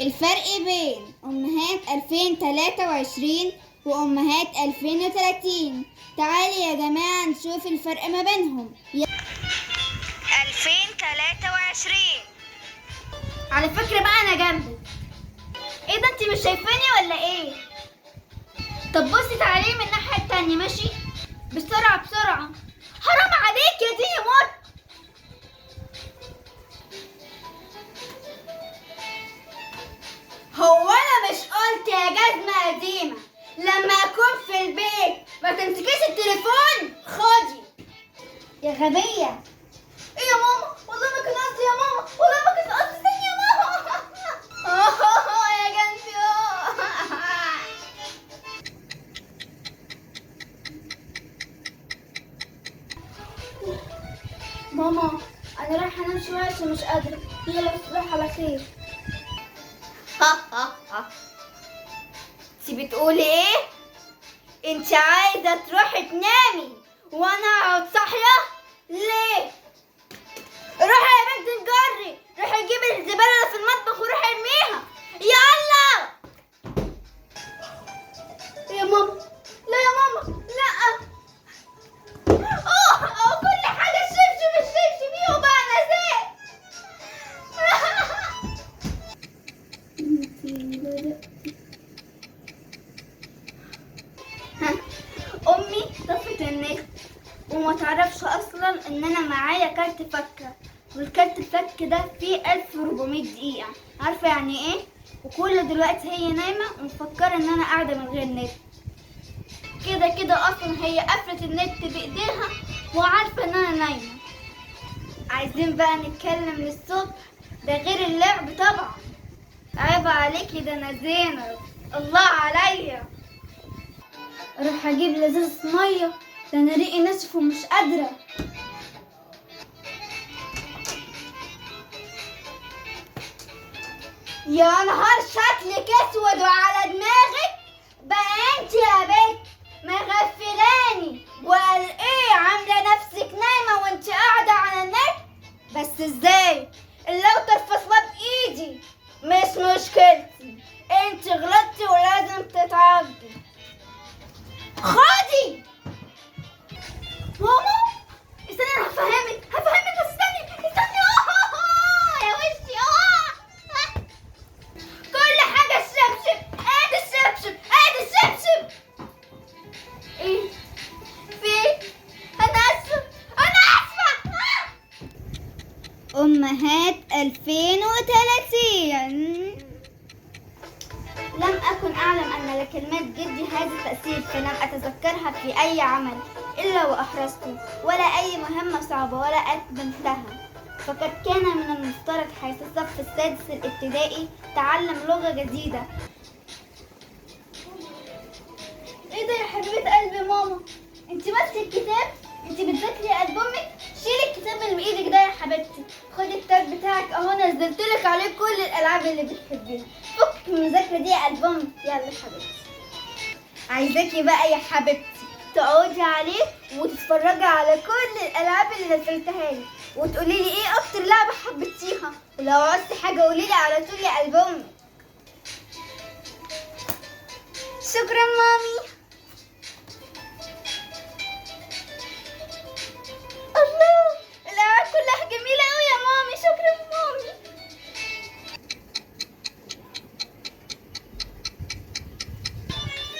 الفرق بين أمهات 2023 وأمهات 2030. تعالي يا جماعة نشوف الفرق ما بينهم. 2023. على فكرة بقى أنا جنبك. ايه ده، انت مش شايفاني ولا ايه؟ طب بصي تعالي من الناحية التانية. ماشي، بسرعة بسرعة. حرام عليك يا دي موت. هو انا مش قلت يا جزمة قديمة لما اكون في البيت ما تمسكيش التليفون؟ خدي يا غبية. ايه يا ماما، والله ما كان قصدي يا ماما، والله ما كان قصدي. استني يا ماما. يا جنبي. ماما انا رايحة انام شوية عشان مش قادرة. يلا تصبح على خير. انت بتقولي ايه؟ انت عايزه تروحي تنامي وانا اقعد صاحية ليه؟ روحي يا بنت الجري، روحي جيبي الزبالة اللي في المطبخ وروحي ارميها. يلا يا ماما. لا يا ماما لا. اوه كل حاجة الشبشب الشبشب بقى انا زهقت. امي طفت النت وما تعرفش اصلا ان انا معايا كارت فكه، والكارت الفك ده فيه 1400 دقيقة. عارفه يعني ايه؟ وكل دلوقتي هي نايمة ومفكره ان انا قاعدة من غير نت. كده كده اصلا هي قفلت النت بايديها وعارفه ان انا نايمة. عايزين بقى نتكلم للصبح، ده غير اللعب طبعا. عيب عليكي، ده انا زينب، الله عليا. اروح اجيب لزازة مية، ده انا ريقي ناشف ومش قادرة. يا نهار شكلك اسود وعلى دماغك بقى انت يا بنت مغفلاني. وقال ايه عامله نفسك نايمة وانت قاعدة على النت؟ بس ازاي؟ اللوتر فاصلة بايدي. مش مشكلتي، انت غلطتي ولازم تتعاقبي. خدي ماما. استني انا هفهمك هفهمك، بس استني استني. يا وشي. كل حاجة الشبشب، ادي الشبشب ادي الشبشب. ايه في؟ انا اسفه انا اسفه. امهات 2030. لم أكن أعلم أن لكلمات جدي هذا التأثير، فلم أتذكرها في أي عمل إلا وأحرزته، ولا أي مهمة صعبة ولا أتممتها. فقد كان من المفترض حيث الصف السادس الابتدائي تعلم لغة جديدة. إيه ده يا حبيبة قلبي ماما؟ أنت ماسكة الكتاب؟ أنت بتذاكري يا قلب أمك؟ شيلي الكتاب اللي بإيدك ده يا حبيبتي، خدي الكتاب بتاعك أهو، نزلتلك عليه كل الألعاب اللي بتحبيها. فكك من المذاكرة دي يا قلب أمك. يلا يا حبيبتي، عايزاكي بقى يا حبيبتي تقعدي عليه وتتفرجي على كل الألعاب اللي نزلتها لك، وتقولي لي إيه أكتر لعبة حبيتيها، ولو عوزتي حاجة قولي لي على طول يا قلب أمك. شكرا مامي. الله، الألعاب كلها جميلة أوي يا مامي. شكرا مامي.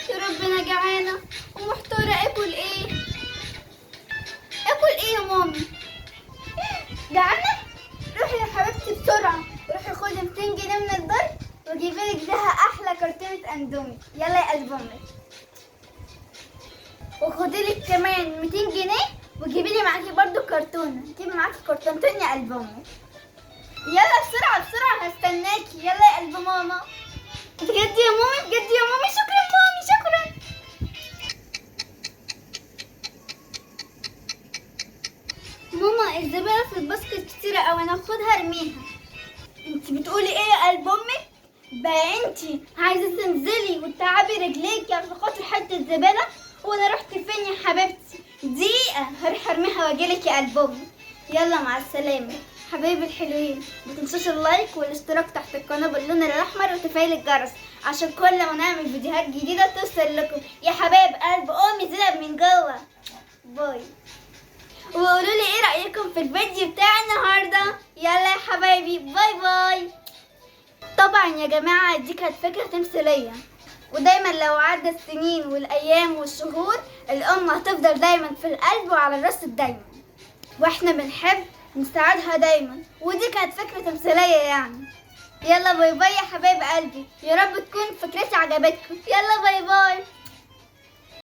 يا رب أنا جعانة ومحتارة آكل إيه؟ آكل إيه يا مامي؟ جعانة؟ روحي يا حبيبتي بسرعة، روحي خدي 200 جنيه من الدار وجيبيلك بيها أحلى كرتونة أندومي. يلا يا قلب أمك. وخديلك كمان 200 جنيه وجيبيلي معاكي برضو كرتونة، جيبي معاكي كرتونتين يا قلب أمك. يلا بسرعة بسرعة هستناكي. يلا يا قلب ماما. بجد يا مامي، بجد يا مامي. شكرا مامي شكرا. ماما الزبالة في الباسكت كتيرة أوي، أنا هاخدها ارميها. انت بتقولي ايه يا قلب أمك؟ بقى انت عايزة تنزلي وتتعبي رجليكي عشان خاطر حتة زبالة؟ وانا رحت فين يا حبيبتي؟ دقيقة هروح ارميها واجيلك يا قلب أمك. يلا مع السلامة. حبايبي الحلوين، ما تنسوش ال like والاشتراك تحت القناة باللون الاحمر وتفعيل الجرس عشان كل ما نعمل فيديوهات جديدة توصل لكم. يا حبايب قلب امي زينب من جوه، bye. وقولوا لي ايه رايكم في الفيديو بتاع النهارده. يلا يا حبايبي، bye bye. طبعا يا جماعة دي كانت فكرة تمثيلية، ودايما لو عدى السنين والايام والشهور الام هتفضل دايما في القلب وعلى الراس دايما، واحنا بنحب نساعدها دايما، ودي كانت فكرة تمثيلية يعني. يلا bye bye يا حبايب قلبي، يا رب تكون فكرتي عجبتكم. يلا bye bye.